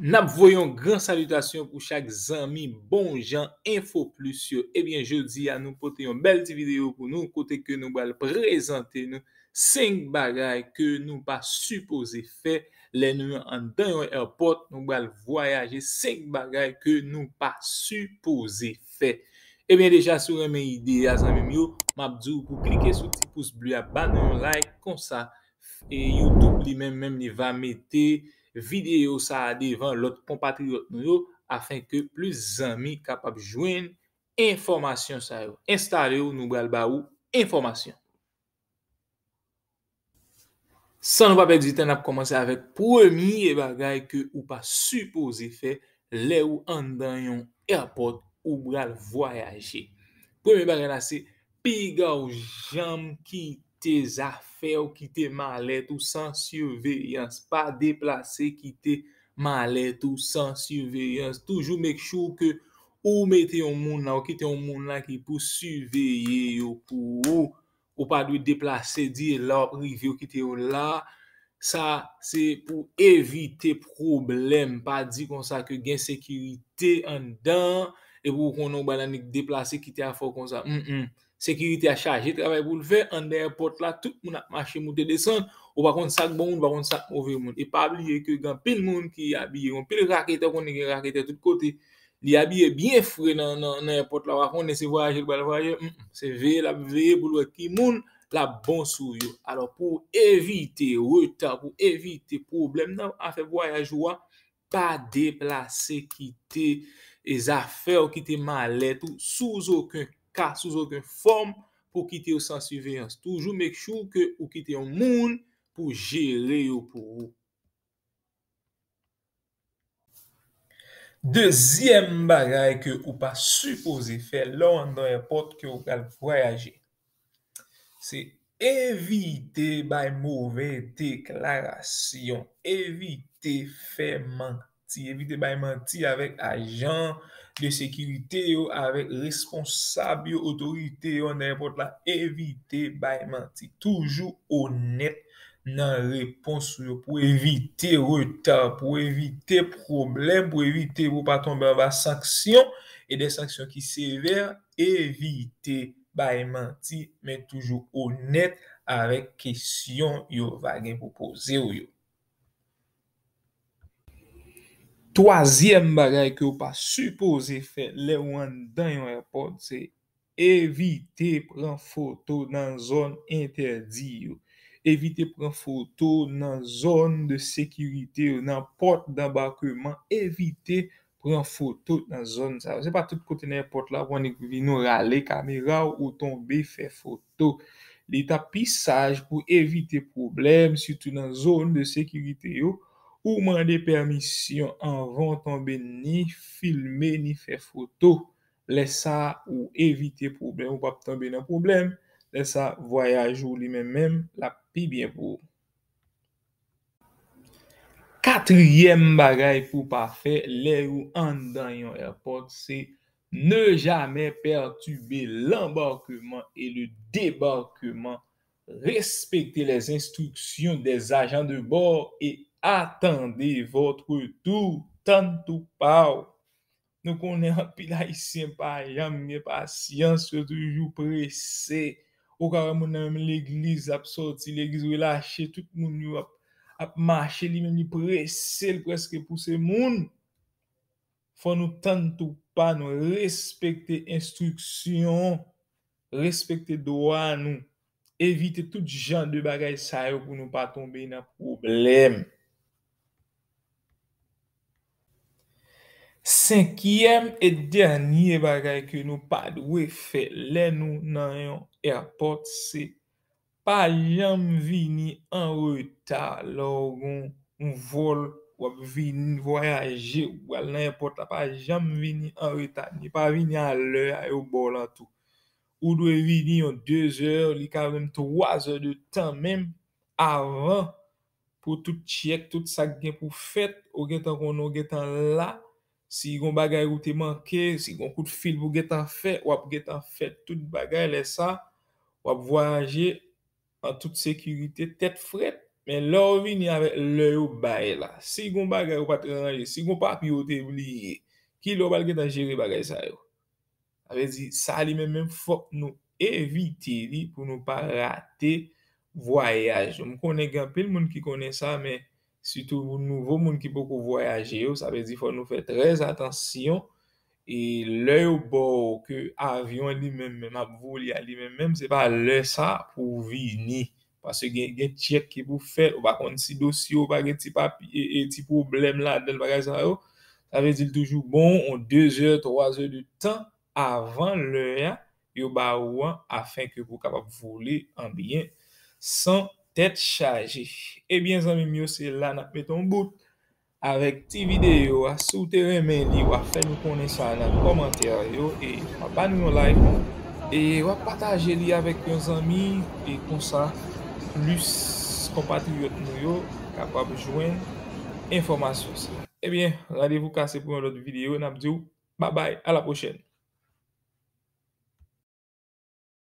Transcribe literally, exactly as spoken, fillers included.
N ap voye yon gran salitasyon pou chak zanmi bon jan Enfo Plis yo. Ebyen, jodi a, nou pote yon bèl ti videyo pou nou, kote ke nou pral prezante nou senk bagay ke nou pa sipoze fè lè nou anndan yon airport, nou pral vwayaje, senk bagay ke nou pa sipoze fè. Ebyen, deja, si w renmen ide a, zanmi m yo, m ap di w pou klike sou ti pous ble a, ba nou yon like, konsa, e YouTube li menm, menm li va mete videyo sa a devan lòt konpatriyòt nou yo, afenke plis zanmi kapab jwenn enfòmasyon sa yo. Enstale w, nou pral ba ou enfòmasyon. San nou pa pèdi tan, n ap kòmanse avèk premye bagay ke ou pa sipoze fè lè ou anndan yon airport, ou pral vwayaje. Premye bagay la, se piga w janm kite zafè w, kite malèt ou san siveyans. Pa deplase, kite malèt ou san siveyans. Toujou make sure ke ou mete yon moun la, ou kite yon moun la ki pou siveye yo pou ou. Ou pa dwe deplase, di e la w ap rive, ou kite yo la. Sa, se pou evite pwoblèm. Pa di konsa ke gen sekirite anndan, epi ou konnen w ba nan nèg deplase, kite afè w konsa. Mm, mm. Sekirite a chaje travay pou l fè. Anndan airport la, tout moun ap mache moute desann. Ou pa konn sa k bon moun, ou pa konn sa k move moun. E pa bliye ke gen anpil moun ki abiye, gen anpil raketè, ou konnen gen raketè tout kote. Li abiye byen fre nan, nan, nan airport la, ou pa konnen se vwayaje l pral vwayaje. Mm, mm. Se veye l ap veye pou l wè ki moun l ap bon sou yo. Alò, pou evite reta, pou evite pwoblèm nan afè vwayaj ou a, pa deplase, kite e zafè w, kite malèt ou sou okenn ka, sou okenn fòm, pou kite yo san siveyans. Toujou make sure ke ou kite yon moun pou jere yo pou ou. Dezyèm bagay ke ou pa sipoze fè lè w anndan airport ke ou pral vwayaje, se evite bay move deklarasyon, evite fè manti, evite bay manti avèk ajan de sekirite yo, avèk responsab yo, otorite yo anndan airport la, evite bay manti. Toujou onèt nan repons ou yo pou evite reta, pou evite pwoblèm, pou evite pou pa tonbe anba sanksyon e de sanksyon ki sevè, evite bay manti, men toujou onèt avèk kesyon yo va gen pou poze w yo. Twazyèm bagay ke w pa sipoze fè lè w anndan yon airport, se evite pran foto nan zòn entèdi yo. Evite pran foto nan zòn de sekirite yo, nan pòt danbakeman. Evite pran foto nan zòn sa yo. Se pa tout kote nan airport la, ou annik vin ou rale kamera w, ou tonbe fè foto. Li t ap pi saj pou evite pwoblèm, sitou nan zòn de sekirite yo, ou mande pèmisyon anvan w tonbe ni filme ni fè foto. Lè sa, ou evite pwoblèm, ou p ap tonbe nan pwoblèm. Lè sa, vwayaj ou li menm menm, l ap pi byen pou ou. Katriyèm bagay pou w pa fè lè ou anndan yon airport, se ne jamais perturber l'embarquement et le débarquement. Respectez les instructions des agents de bord et attendez votre tour. Tann tou pa w. Nou konnen anpil Ayisyen pa janm gen pasyans, yo toujou prese. Ou ka wè moun nan menm legliz, l ap sòti legliz, relache, tout moun yo ap, ap mache, li menm li prese, l prèske pouse moun. Fò nou tann tou pa nou, respekte enstriksyon, respekte dwa nou, evite tout jan de bagay sa yo pou nou pa tonbe nan pwoblèm. Senkyèm e dènye bagay ke nou pa dwe fè lè nou nan yon airport, se pa janm vini an reta lè w gon yon vòl, w ap vin vwayaje, ou pral nan airport la, pa janm vini an reta, ni pa vini a lè ayewopò lan tou. Ou dwe vini yon de zè, li ka menm twa zè de tan menm avan pou tout tchèk, tout sa k gen pou fèt, ou gentan konnen, ou gentan la. Si gon bagay ou te manke, si gon kout fil pou gentan fè, w ap gentan fè tout bagay lè sa, w ap vwayaje an tout sekirite, tèt frèt, Men lè w vini avèk lè yo bay la, si gon bagay ou pa t ranje, si gon papye ou te bliye, ki lè w pral gentan jere bagay sa yo? Sa vle di, sa li menm menm, fòk nou evite li pou nou pa rate vwayaj yo. M konnen gen anpil moun ki konnen sa, men sitou pou nouvo moun ki poko vwayaje yo, sa vle di fò nou fè trè atansyon. E lè yo ba w ke avyon an li menm menm ap vole a li menm menm, se pa lè sa pou w vini. Paske gen, gen tchèk ki pou fèt, ou pa konn si dosye w pa gen ti papye, e, e, ti pwoblèm ladan l, bagay sa yo. Sa vle di l toujou bon, on de zè, twa zè de tan avan lè a, yo ba ou an, afenke pou w kapab vole an byen, san tèt chaje. Ebyen, zanmi m yo, se la n ap mete yon bout avèk ti videyo a. Si w te renmen li, w ap fè nou konnen sa nan kòmantè yo, e w ap ba nou yon like, e w ap pataje li avèk yon zanmi, e konsa plis konpatriyòt nou yo kapab jwenn enfòmasyon sa. Ebyen, randevou kase pou yon lòt videyo, n ap di w babay, a la pwochèn.